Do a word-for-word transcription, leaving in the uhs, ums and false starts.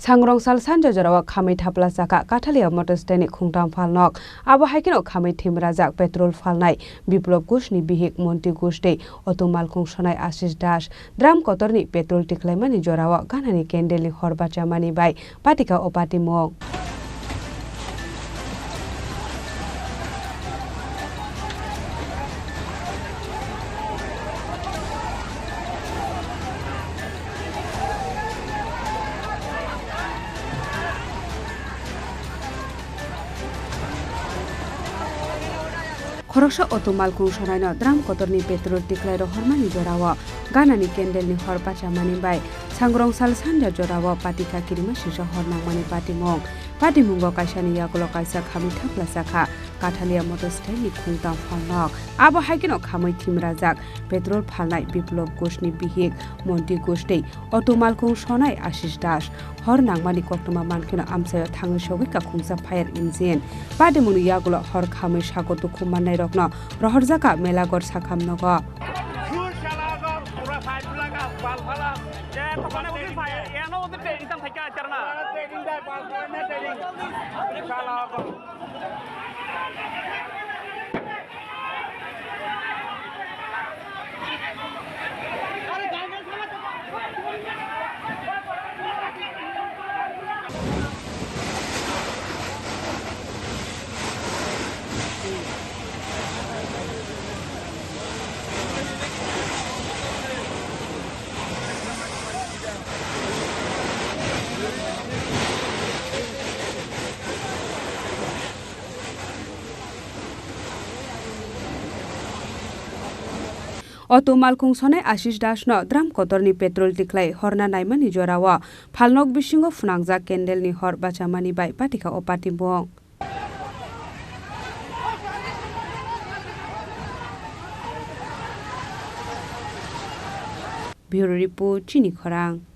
Sangrong sal sanja jorao khamwi thapla chakha Kathalia motor stand ni khungtam phalnok. Abo hai kheno khamwi thimrajak petrol phalnai Biplop Ghosh ni bihik Monti Ghosh tei auto malkhung sonai Ashish Das. Drum kotor ni petrol tiklaimani jorao ganani candle ni hor bachamani bai patikha o patimung. Khoroksa auto malkhung sonaino drum kotorni petrol tiklai rohormani jorao ganani candle ni hor bachamani bai sangrong sal sanja jorao patikha kirima sisa hor nangmani patimung. Patimungo kaisani yagulo kaisa khamwi thapla chakha Kathalia motor stand ni khungtam phalnok. Abo hai kheno khamwi thimrajak petrol phalnai Biplop Ghosh ni bihik Monti Ghosh tei auto malkhung sonai Ashish Das. Hor nangmani koktwma mankheno amchaio thangwi sogwi kakhungsa fire engine. Patimungni yagulo hor khamwi sago dukhu mannairokno rohorjakha Melagor sakham nogo. Auto malkhung sonai Ashish Das no drum kotorni petrol tiklai horna naimani jorao phalnok bisingo phwnangjak candle ni hor bachamani bai patikha o patimung. Bureau Report, Chini Khorang.